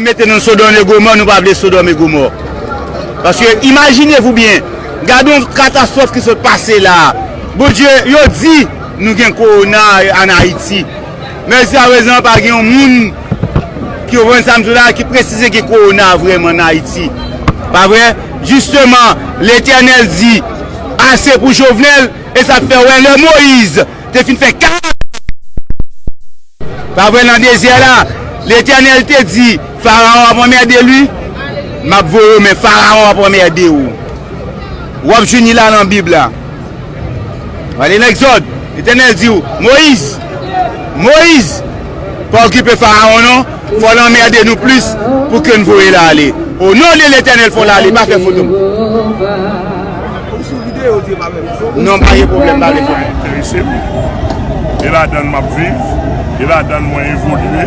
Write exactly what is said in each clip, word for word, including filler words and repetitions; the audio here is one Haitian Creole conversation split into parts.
Mete nou Sodòm e Gomò, nou pa vle Sodòm e Gomò. Paske imajine vou byen, gade yon katastwòf ki sot pase la. Bondye, yo di nou gen kowona ann Ayiti. Men jiskaprezan pa gen yon moun ki konprann sa m di w la, ki presize gen kowona vrèman ann Ayiti. Pa vre? Jisteman, Letènèl di, ase pou Jovenel, e sa fè w wè lè Moyiz te fin fè ka Pa vre, nan dezè la, Letènèl te di, Farawon ap anmède li, m ap voye w, men Farawon ap anmède w. W ap jwenn li la nan Bib la. W ale nan Egzòd, Letènèl di w, Moyiz, Moyiz, pa okipe Farawon non, fò l anmède nou plis pou ke n voye l ale. O non de Letènèl, fò l ale, pa fè foto m. Non, pa gen pwoblèm, pa gen pwoblèm. Enterese m. E ladan l m ap viv, e ladan l mwen evolye,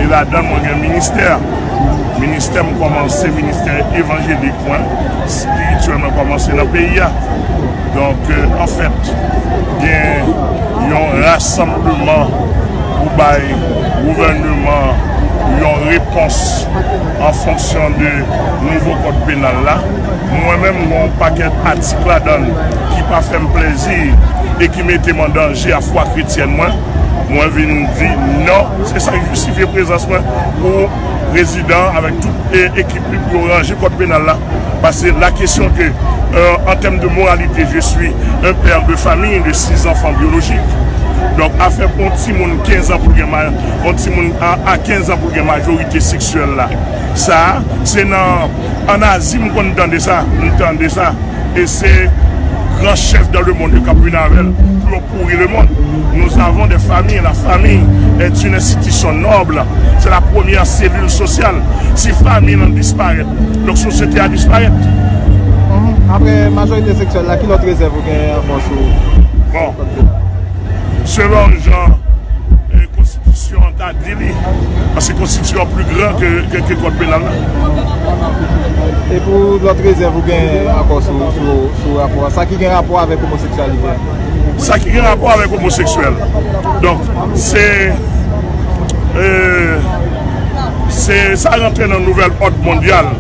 e ladan l mwen gen ministè. Ministè m kòmanse, ministè evanjelik mwen, espirityèl mwen kòmanse nan peyi a. Donk, euh, anfèt, gen yon rasanbleman pou bay gouvènman yon repons an fonksyon de nouvo kòd penal la. Mwen menm, gen yon pakèt atik ladan l ki pa fè m plezi e ki mete m an danje a fwa kretyèn mwen. Mwen vin di non, se sa k jistifye prezans mwen pou prezidan avèk tout e, ekip li pou yo ranje kòd penal la. Paske la kesyon ke, euh, an tèm de moralite, je suis un père de famille de six enfants biologiques. Donk, afè pou yon timoun kenz an pou l gen ma-, yon timoun a, a kenz an pou l gen majorite seksyèl la. Sa, se nan, ann Azi, m konn tande sa, m tande sa. E se gran chèf dans le monde yo k ap vin avè l pou yo pouri le monde. Nous avons des familles. La famille est une institution noble. C'est la première cellule sociale. Si fanmi an disparèt, donk sosyete a disparèt. Mhm. Apre majorite seksyèl la, ki lòt rezèv ou gen ankò sou Bon. Selon jan, eh, konstitisyon an ta di li, paske konstitisyon an pli gran ke, ke, ke kòd penal la. E pou lòt rezèv ou gen ankò sou, sou, sou rapò a? Sa ki gen rapò avèk omoseksyalite a? Sa ki gen rapò avèk omoseksyèl. Donk, se, euh, se, sa rantre nan nouvèl òd mondyal.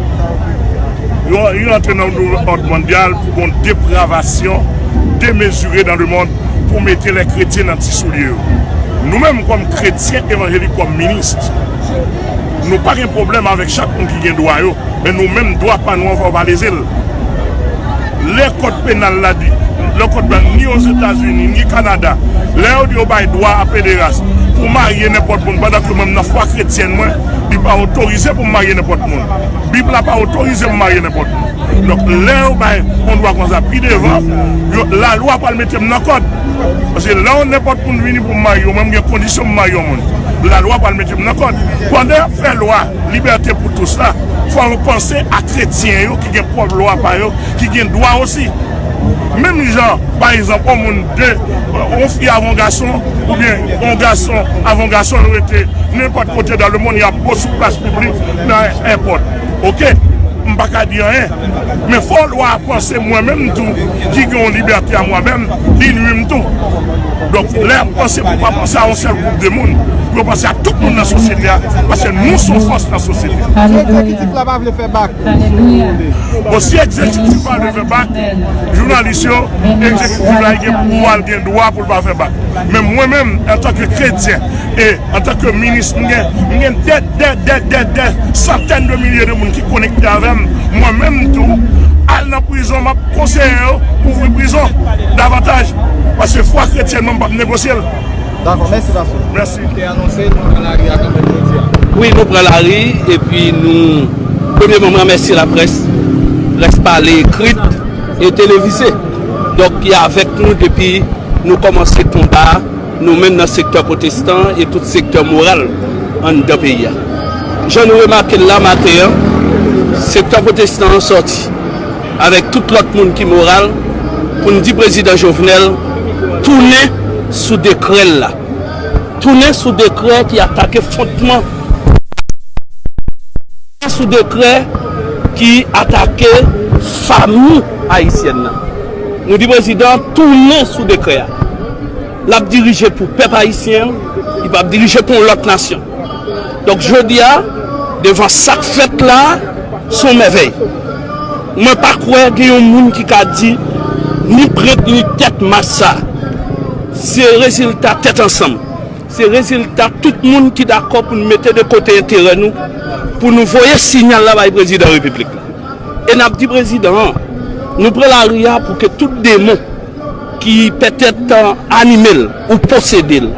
Yo, yo rantre nan nouvèl òd mondyal pou gon depravasyon demezire dans le monde pou mete lè kretyen nan ti soulye yo. Nou menm, kòm kretyen evanjelik, kòm minis, nou pa gen pwoblèm avèk chak moun ki gen dwa yo, men nou menm, dwa pa nou an, fò pa leze l. Lè kòd penal la di, lè kòd penal, ni Ozetazini, ni Kanada, lè yo di yo bay dwa a pederas pou marye nenpòt moun, pandan ke mwen, nan fwa kretyèn mwen, li pa otorize pou m marye nenpòt moun. Bib la pa otorize m marye nenpòt moun. Donk, lè yo bay yon dwa konsa pi devan, yo, lalwa pral mete m nan kòd. Paske lè yon nenpòt moun vini pou m marye, mwen, m gen kondisyon pou m marye yon moun. Lalwa pral mete m nan kòd. Pandan y ap fè lwa libète pou tous la, fò yo panse a kretyen yo ki gen pwòp lwa pa yo, ki gen dwa osi. Menm jan, pa egzanp, yon moun de, yon fi avè yon gason, oubyen yon gason avè yon gason, yo rete nenpòt kote dans le monde, y ap bo sou plas piblik, nan èpòt. Oke? M pa ka di anyen. Men fò lwa a panse mwen menm tou, ki gen yon libète a mwen menm, li nwi m tou. Donk, lè y ap panse pou pa panse a yon sèl gwoup de moun, pou yo panse a tout moun nan sosyete a, paske nou se yon fòs nan sosyete a. Egzekitif la pa vle fè bak. Bon, si egzekitif pa vle fè bak, jounalis yo, egzekitif la gen pouvwa, l gen dwa pou l pa fè bak. Men mwen menm, antanke kretyen, e antanke minis, m gen, m gen dè, dè, dè, dè, dè santèn de milye de moun ki konekte avè m. Mwen menm tou, al nan prizon, m ap konseye yo ouvri prizon davantaj. Paske fwa kretyèn mwen, m p ap negosye l. Dakò, mèsi, pastè. Mèsi. Te anonse nou pran lari a kanmenm jodi a. Wi, nou pran lari, epi nou, premyèman, m remèsye laprès, près pale, ekrit e televize. Donk, ki avèk nou depi nou kòmanse konba a, nou menm nan sektè pwotestan e tout sektè moral anndan peyi a. Jan nou remake l la maten an, sektè pwotestan an sòti avèk tout lòt moun ki moral pou n di prezidan Jovenel tounen sou dekrè l la. Tounen sou dekrè ki atake fondman, sou dekrè ki atake fanmi ayisyèn nan. Nou di prezidan tounen sou dekrè a. L ap dirije pou pèp ayisyen an, li p ap dirije pou yon lòt nasyon. Donk, jodi a, Devan sa k fèt la, se yon mèvèy. Mwen pa kwè gen yon moun ki ka di ni prent ni tèt mach sa. Se rezilta tèt ansanm. Se rezilta tout moun ki dakò pou n mete de kote enterè nou, pou nou voye siyal la bay prezidan repiblik la. E n ap di prezidan an, nou pran lari a pou ke tout demon ki petèt anime l ou posede l,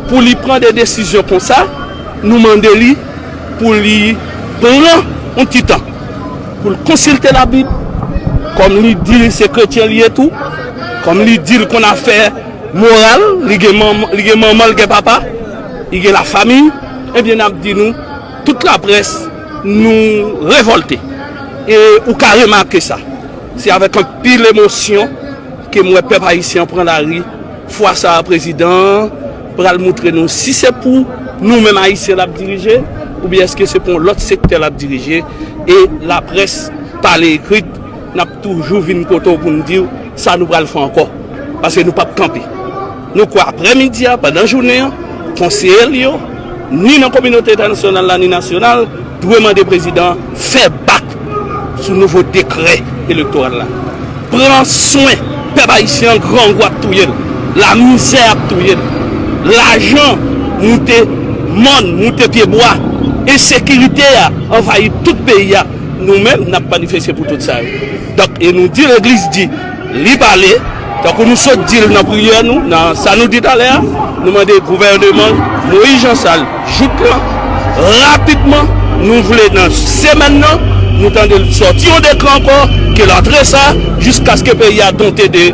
pou li pran de desizyon konsa, nou mande li pou li pran yon ti tan, pou l konsilte Labib, kòm li di se kretyen li ye tou, kòm li di l konn afè moral, li gen manman, li gen manman, li gen papa, li gen lafanmi, ebyen n ap di nou, tout laprès, nou revòlte. E ou ka remake sa. Se avèk anpil emosyon ke m wè pèp ayisyen an pran lari. Fwa sa a, prezidan an pral moutre nou si se pou nou menm ayisyen l ap dirije, oubyen èske se pou yon lòt sektè l ap dirije. E laprès, pale ekrit, n ap toujou vin kote w pou n di w sa nou pral fè ankò. Paske nou p ap kanpe. Nou kwè aprèmidi a, pandan jounen an, konseye l yo, ni nan kominote entènasyonal la, ni nasyonal, dwe mande prezidan an fè bak sou nouvo dekrè elektoral la. Pran swen pèp ayisyen an, grangou ap touye l, lamizè ap touye l, lajan moute mòn, moute pyebwa, ensekirite a anvayi tout peyi a. Nou menm, n ap manifeste pou tout sa yo. Donk, e nou di, legliz di, li pale, tankou nou sot di l nan priyè nou, nan sa nou di talè a, nou mande gouvèneman Moyiz Jan Sal, jouk lan, rapidman, nou vle nan semèn nan, nou tande l sòti yon dekrè ankò, ke l antre sa, jiskaske peyi a dote de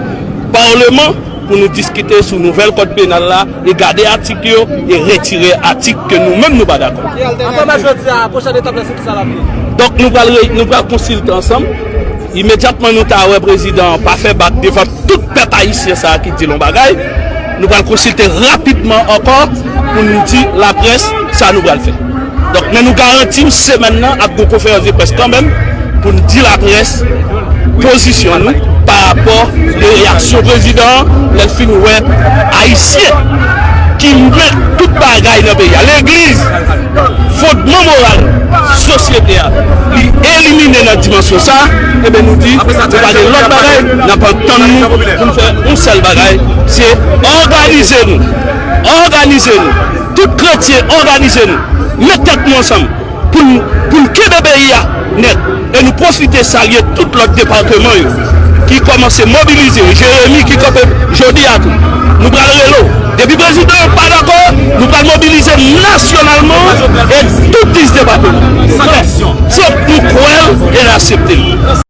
palman, pou nou diskite sou nouvèl kòd penal la e gade atik yo e retire atik ke nou menm nou pa dakò. Apre match jodi a, pwochèn etap la, se kisa l ap ye? Donk, nou pral, nou pral konsilte ansanm. Imedyatman nou ta wè prezidan an pa fè bak devan tout pèp ayisyen sa a ki di l yon bagay, nou pral konsilte rapidman ankò pou nou di laprès sa nou pral fè. Donk, men nou garanti w semèn nan ap gen yon konferans de près kanmenm pou n di laprès pozisyon nou pa rapò de reyaksyon prezidan an lè l fin wè ayisyen ki mèt tout bagay nan peyi a, legliz, fondman moral sosyete a, li elimine nan dimansyon sa a, ebyen nou di nou pa gen lòt bagay, n ap antann nou pou n fè yon sèl bagay, se òganize nou, òganize nou, tout kretyen òganize nou, met tèt nou ansanm pou n, pou n kenbe peyi a nèt. E nou pwofite salye tout lòt depatman yo ki kòmanse mobilize yo. Jeremi ki kanpe jodi a tou. Nou pral rele w. Depi prezidan an pa dakò, nou pral mobilize nasyonalman e tout dis depatman. Se nou kwè l e n aksepte l.